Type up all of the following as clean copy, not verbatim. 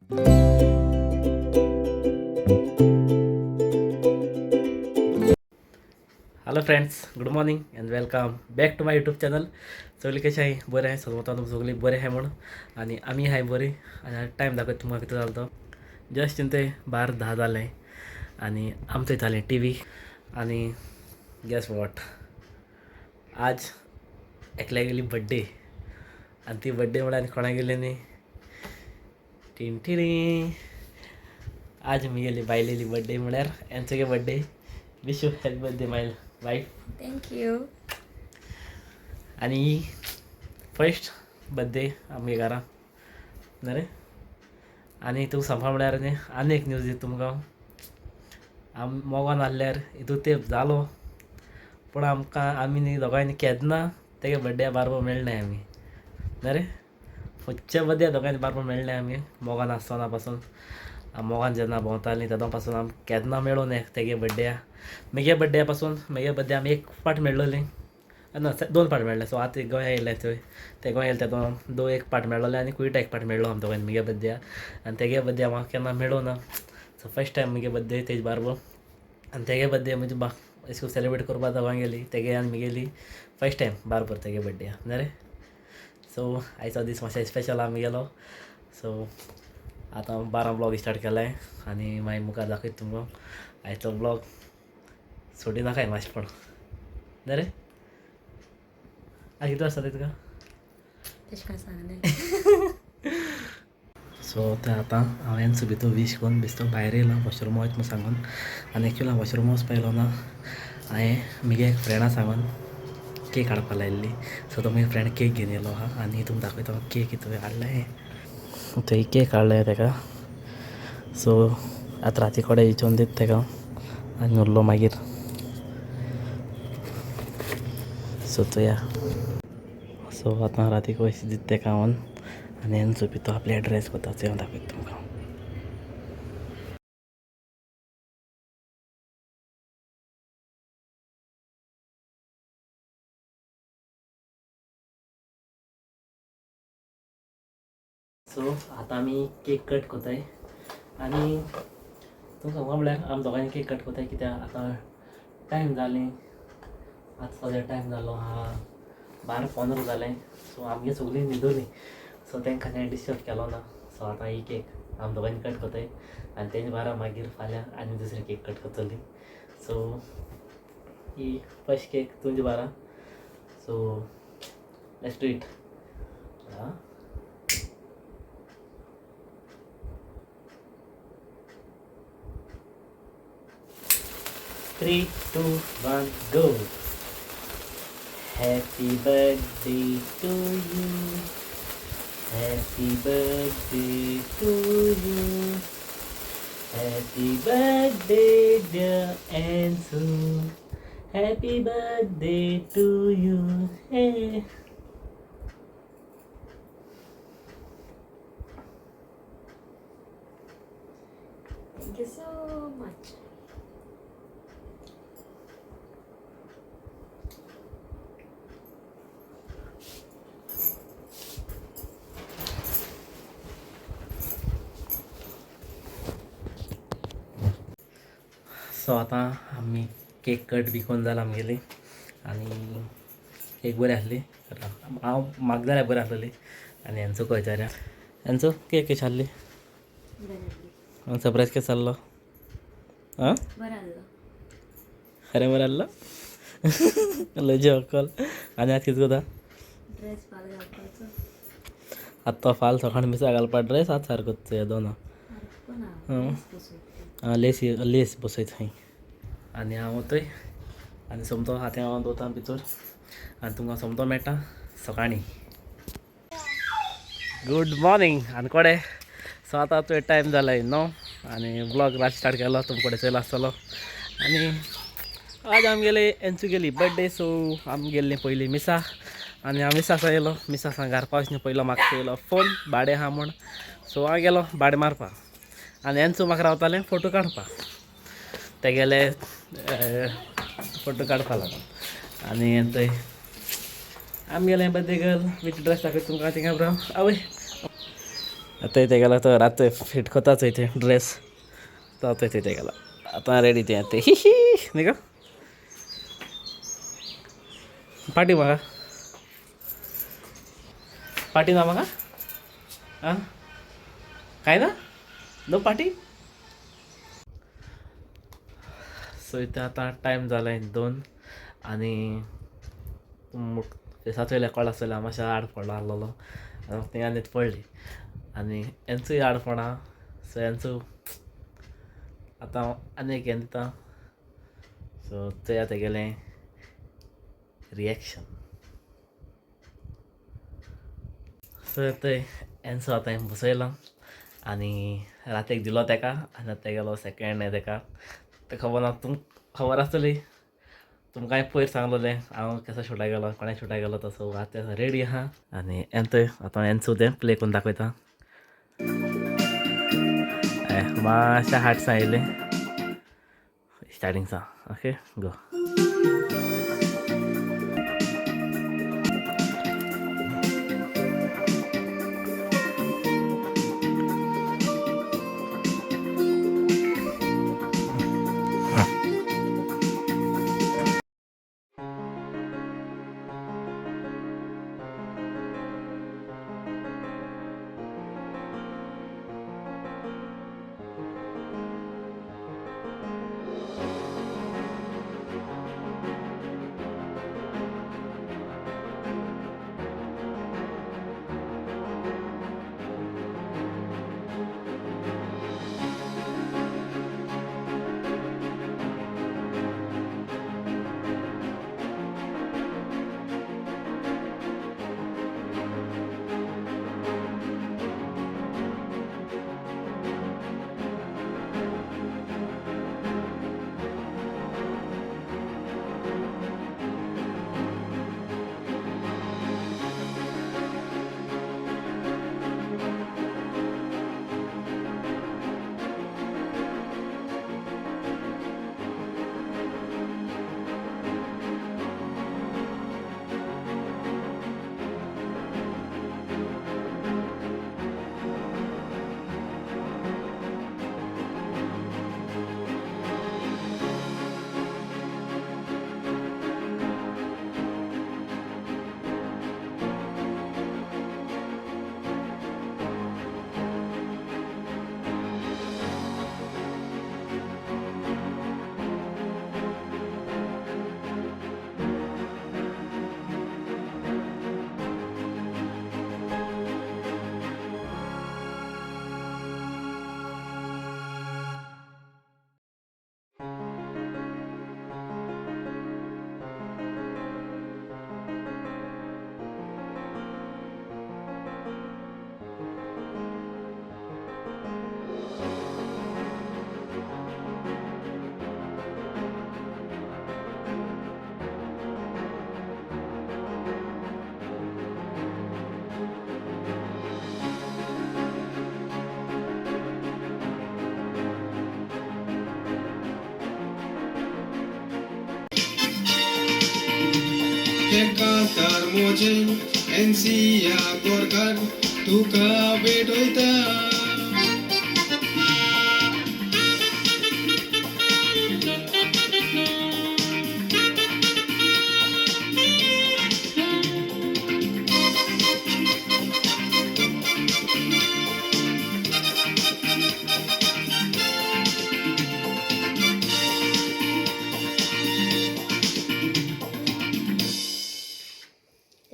Hello friends, good morning and welcome back to my YouTube channel. सगळीं कशें आहाय? बरें आहाय? समजता तुमी सगळीं बरें आहाय म्हूण आनी आमी आहाय बरीं. आनी टायम दाखयता तुमकां कितें जालो तो. जस्ट ते 12:10 जालें आनी आमचें जालें टी व्ही. आनी गेस what, आज एकल्या गेली बड्डे. आनी ती बड्डे म्हळ्यार आनी कोणा गेली न्ही, टिन आज म्हगेली बायलेली बड्डे म्हळ्यार एन्सोगे birthday. Wish you happy birthday my wife. Thank you. आनी फर्स्ट बड्डे आमगे घरा न्ही रे. आनी तुका सांगपा म्हळ्यार न्ही आनी एक न्यूज दिता तुमकां. आम मोगान आहल्यार हितू तेंप जालो, पूण आमकां आमी न्ही दोगांयनी केन्ना तेगे बड्डे बारबो मेळनाय आमी न्ही रे. खंयच्या बड्डे दोगांयनी बारबो मेळनाय आमी मोगान आसतना पासून. मोगान जेन्ना भोंवतालीं तेदो पासून आम केन्ना मेळूं न्ही तेगे बड्डे. म्हगे बड्डे पासून म्हगे बड्डे आमी एक फावट मेळ्ळोलीं ना, दोन फावट मेळ्ळें. सो आतां गोंया येयलें थंय ते गोंया येयलें तेदो दो एक पाट मेळ्ळोलें आनी कुयटा एक पाट मेळ्ळो आम दोगांयनी म्हगे बड्डे. आनी तेगे बड्डे म्हाका केन्ना मेळूं ना. सो फर्स्ट टायम म्हगे बड्डे तेज बारबो आनी तेगे बड्डे म्हणजे बा अशें करून सेलिब्रेट करपा दोगांय गेली तेगे आनी म्हगेली फर्स्ट टायम बारबर तेगे बड्डे न्ही रे. सो आयचो दीस मातशें स्पेशल आहा म्हगेलो. सो आतां 12 ब्लॉग स्टार्ट केलाय आनी मागीर मुखार दाखयता तुमकां आयचो ब्लॉग सोडी नाकाय मातशें पण न्ही रे. आज कितें आसता तुका? तशें काय सांगलें. सो ते आतां हांवें सुबेतो वीश करून बेश्टो भायर येयला वॉशरुमा वयता म्हूण सांगून. आनी एक्चुअली हांव वॉशरुमा वचपा येयलो ना, हांवें म्हगे एक फ्रेंडा सांगून केक हाडपा लायिल्ली. सो तो म्हगे फ्रेंड केक घेवन येयलो आहा आनी तुमकां दाखयता हांव केक कितें हाडलें. थंय केक हाडले तेका. सो आतां राती कडेन विचोवन दिता तेका आनी उरलो मागीर. सो चोया. सो आतां राती पयशे दिता तेका हांव आनी एन्सो तो आपले ड्रेस कोता ते हांव दाखयता तुमकां. सो आतां आमी केक कट कोताय आनी तुमकां सांगपा म्हळ्यार आमी दोगांयनी केक कट कोताय कित्याक आतां टायम जालें. आतां सद्या टायम जालो आहा 12:15 जालें. सो आमगे सगळीं न्हिदोलीं. सो तांकां हांवें डिस्टर्ब केलो ना. सो आतां ही केक आमी दोगांयनी कट कोताय आनी तेजे बारा मागीर फाल्यां आनी दुसरी केक कट करतली. सो ही फर्स्ट केक तुमचे बारा. So let's do it. 3, 2, 1, go. Happy birthday to you. Happy birthday to you. Happy birthday dear Ansu. Happy birthday to you. Hey. Thank you so much. So आतां आमी cake cut बी करून जाला आमगेली आनी cake बरी आसली. हांव म्हाका जाल्यार बरी आसलेली. आनी हेंचो खंय जाल्यार हेंचो केक कशी आसली? सरप्रायज केस जाल्लो? आं खरें बरें आसलो? लजी अक्कल. आनी आतां कितें करता? आतां तो फाल सकाळीं मिसा घालपा ड्रेस आतां सारको येदो ना. लेस लेस बसयता थंय आनी हांव वतय आनी सोमतो आतां हांव दवरता भितर आनी तुमकां सोमतो मेळटा सकाळीं. गुड मॉर्निंग आनी कोडे. सो आतां तुवें टायम जाला 9 आनी ब्लॉग रात स्टार्ट केलो तुमकां कडेन चोयला आसतलो. आनी आज आमगेले एन्सू गेली बड्डे. सो आमी गेल्लीं पयलीं मिसा आनी हांव मिसा येयलो. मिसा घार पावस पयलो म्हाका येयलो फोन भाडें आहा म्हूण. सो हांव गेलो भाडें मारपाक आनी एन्सू म्हाका रावतालें फोटो काडपाक तेगेले फोटो काडपा लागून. आनी थंय आमगेलें बर्थडे गर्ल विथ ड्रेस दाखयता तुमकां थिंगा ब्रो. आवय आतां ते गेला तो रात फिट करताच ते ड्रेस तो आतां ते गेला आतां रेडी ते ते ही ही न्ही का पार्टी म्हाका पार्टी ना म्हाका आं काय ना नो पार्टी. सो इथं आतां टायम जालाय 2 आनी फेसाचो कळ आसतलो मातशें आड पडलो आसलेलो आनी थिंगा न्हीद पडली आनी हेंचूय आड पडा. सो हेंचो आतां आनी एक हें दिता. सो चोया तेगेलें रिएक्शन. सो थंय हेंचो आतां हांवें बसयला आनी रातीक दिलो तेका आनी आतां तेगेलो सेकेंड हें तेका तें खबर ना. तुमकां खबर आसतली, तुमकां हांवें पयर सांगलेलें हांव कसो शूटाक गेलो, कोणा शूटाक गेलो तसो. आतां रेडी आहा आनी एंत आतां एन्सो तें प्ले करून दाखयता. मातशें हार्ट आयलें स्टार्टींग सा. Okay go. कांतार मोजें एनसिया बोरकार तुका भेटयता.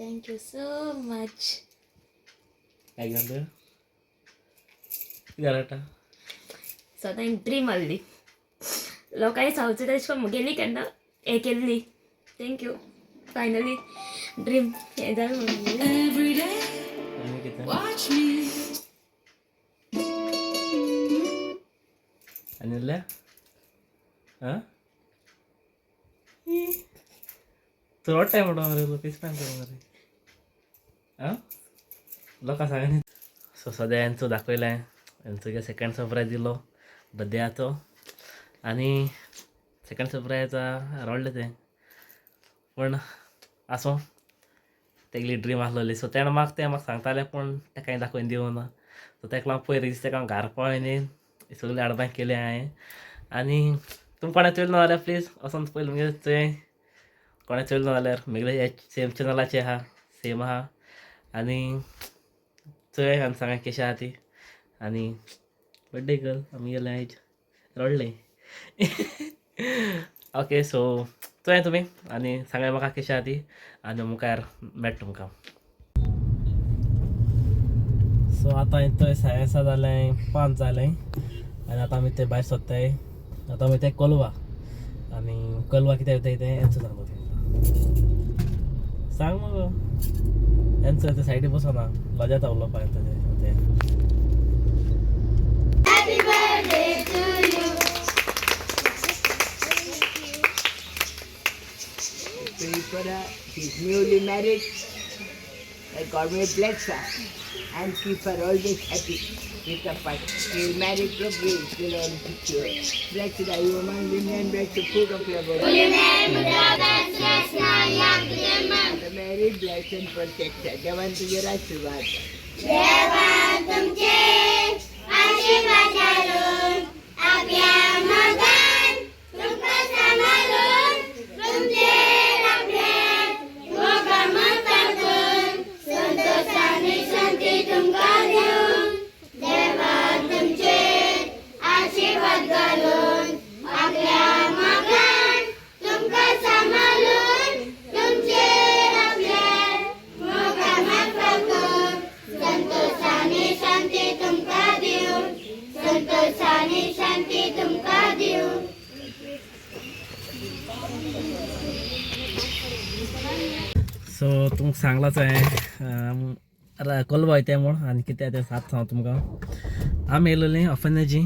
Thank you so much. काय जालें कितें जालें? सदां एक ड्रीम आहली लोकांनी सांगचें तशें करून मुगेली केन्ना हें केल्ली. Thank you, finally dream हें जालें म्हणून. आनी कितें आनी इल्लें आं तूं रडटाय म्हणून मरे, लोक पिसपान मरे आं लोकां सांग. सो सद्या हेंचो दाखयलें, हेंचो सेकंड सरप्रायज दिलो बड्डेयाचो आनी सेकंड सरप्रायजा रडलें तें, पूण आसूं, तेगली ड्रीम आसलोली. सो तेणें म्हाका तें म्हाका सांगतालें, पूण तेका हांवें दाखोवन दिवना. सो तेका लागून पयर दीस तेका हांव घारा पावय न्ही, सगळीं हाडपाक केलें हांवें. आनी तुमकां कोणा चोयलें ना जाल्यार प्लीज वचोन पयलीं मुगे चोय, कोणा चोयलें ना जाल्यार मुगेले हे सेम चॅनलाचे आहा, सेम आहा. आनी चोय आनी सांगा कशें आहा ती. आनी बड्डे गर्ल आमगेलें आयज रडलें. ओके, सो चोया तुमी आनी सांगाय म्हाका कशें आहा ती, आनी मुखार मेळटा तुमकां. सो आतां थंय 7:30 जालें, 5 जालें आनी आतां आमी ते भायर सोदताय. आतां आमी ते कोलवा, आनी कोलवा कित्याक वयताय तें एन्सो सांगता तुमकां. सांग मगो एन्सो, ते सायडी बसोना, लजाता उलोवपाक तें. Pray for her. She's newly married. That God may bless her and keep her always happy with her partner. Till marriage progress will all be cured. Blessed are you among women, blessed the fruit of your womb. Mother Mary, bless and protect her. देवान तुझे आशीर्वाद. So तुमकां सांगलाच हांवें कोलवा वयताय म्हूण, आनी कितें तें सात सांग तुमकां. आमी येयलोलीं अफनजी,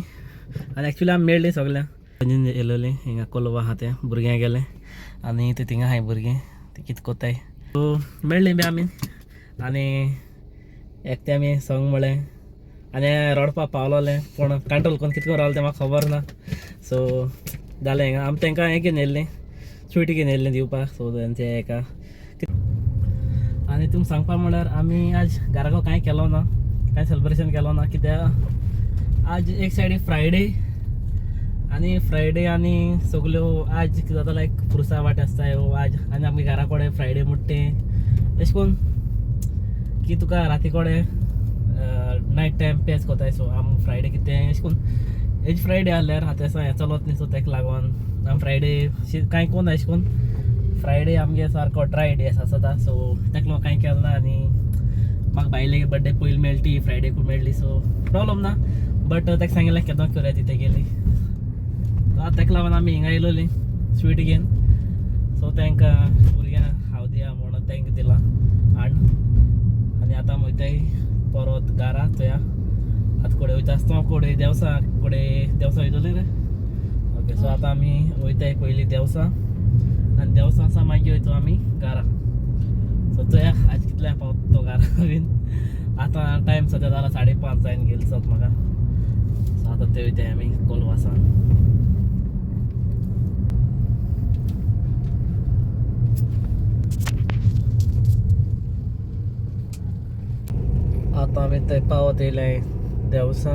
आनी एक्चुली आमी मेळ्ळी सगळ्यांक. पणजेन येयलोलीं हिंगा कोलवा आहा तें भुरग्यां गेलें, आनी ते थिंगा आहाय भुरगीं ते कितें कोत्ताय. सो मेळ्ळीं बी आमी, आनी एकटे आमी सोंग म्हळें आनी रडपाक पावलोलें, पूण कंट्रोल करून कितें करून रावलें तें म्हाका खबर ना. सो जालें हिंगा आमी तांकां हें घेवन येयल्लीं, स्वीट घेवन येयल्लीं दिवपाक. सो तेंचे एका आनी तुमकां सांगपा म्हळ्यार आमी आज घराको कांय केलो ना, कांय सेलिब्रेशन केलो ना, कित्याक आज एक सायडी फ्रायडे, आनी फ्रायडे आनी सगल्यो आज कितें जाता लायक पुरसा वाट आसता हो आज, आनी आमगे घरा कडेन फ्रायडे म्हणटा तें अशें करून की तुका राती कडेन नायट टायम पेज कोताय. सो आम फ्रायडे कितें अशें करून एज फ्रायडे आहल्यार आतां हें चलत न्ही, सो तेका लागून आम फ्रायडे कांय कोन्ना अशें करून फ्रायडे आमगे सारको ड्राय डे आसा सदां. सो तेका लागून कांय केलें ना. आनी म्हाका बायले बड्डे पयलीं मेळटी ती फ्रायडेकू मेळ्ळी, सो प्रोब्लम ना, बट ताका सांगिल्लें केदो करुया ती तेगेली. आतां तेका लागून आमी हिंगा येयलोलीं स्वीट घेवन. सो तांकां भुरग्यांक हांव दिया म्हणून तांकां दिलां हाड. आनी आतां आमी वयताय परत घारा. चोया आतां कोडे वयता आसतना, कोडे देवसा, कोडे देवसा वयतली रे. ओके, सो आतां आमी वयताय पयलीं देवसा, आनी देवसा आसा मागीर वयतो आमी घारा. सो चोया आज कितल्या पावता तो घारा बीन. आतां टायम सद्या जाला 5:30 जायन गेल सोत म्हाका. सो आतां ते वयताय आमी कोलवासान. आतां आमी थंय पावत येयले देवसा,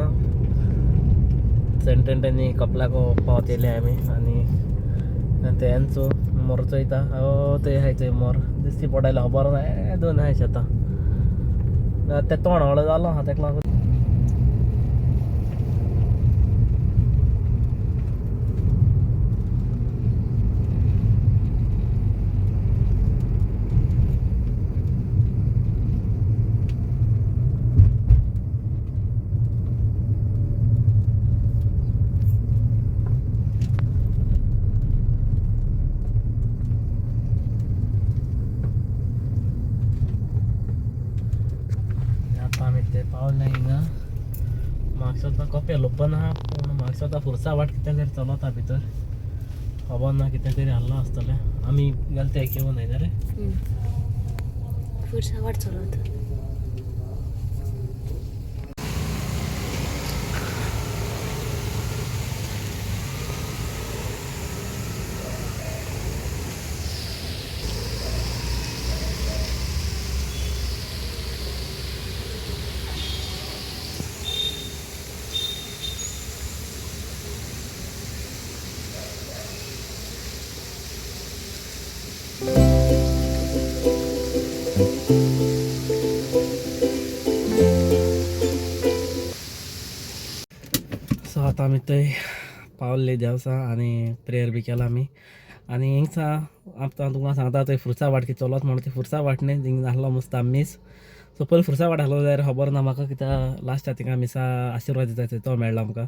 सेंट एंटनी कपलाको पावत येयले आमी. आनी ते एन्सो मोर चोयता, ओ थंय आहाय थंय मोर दिश्टी पडले खबर ना, ए दोन आहाय शेतां. तें तोंड व्हडलो जालो आहा तेका लागून. आतां आमी ते पावले हिंगा. म्हाका सुद्दां कोपेल ओपन आहा, पूण म्हाका सुद्दां फुरसा वाट कितें तरी चलता भितर, खबर ना कितें तरी हाडलां आसतलें. आमी गेले ते घेवन न्हय रे. फुरसा वाट चलत. सो आतां आमी थंय पावल्ले देवसा आनी प्रेयर बी केला आमी. आनी हिंगसा आतां तुमकां सांगता थंय फुरसा वाट कितें चलत म्हणून ती फुरसा वाट न्ही, थिंग आसलो मस्त मीस. सो पयलीं फुरसा वाट आसलो जाल्यार खबर ना म्हाका, कित्याक लास्टाक थिंगा मिसा आशिर्वाद दिता तो मेळ्ळो आमकां.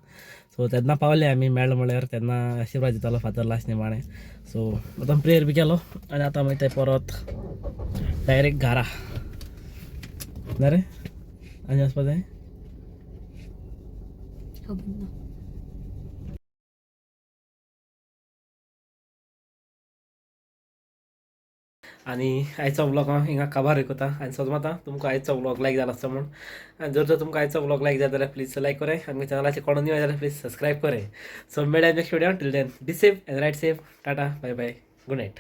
सो तेन्ना पावले आमी, मेळ्ळो म्हळ्यार तेन्ना आशिर्वाद दितालो फादर लास्ट निमाणें. सो आतां प्रेयर बी केलो आनी आतां मागीर ते परत डायरेक्ट घरा ना रे. आनी वचपा जाय. खबर ना. आनी आयचो व्लॉग हांव हिंगा काबार करता आनी सोदता तुमकां आयचो व्लॉग लायक जाला आसता म्हूण. आनी जर जर तुमकां आयचो व्लॉग लायक जाला जाल्यार प्लीज लायक कराय आनी चॅनलाचेर कोण न्यू जाल्यार प्लीज सबस्क्रायब कराय. सो मेळया next video. Till then be safe and ride safe. Tata, bye bye, good night.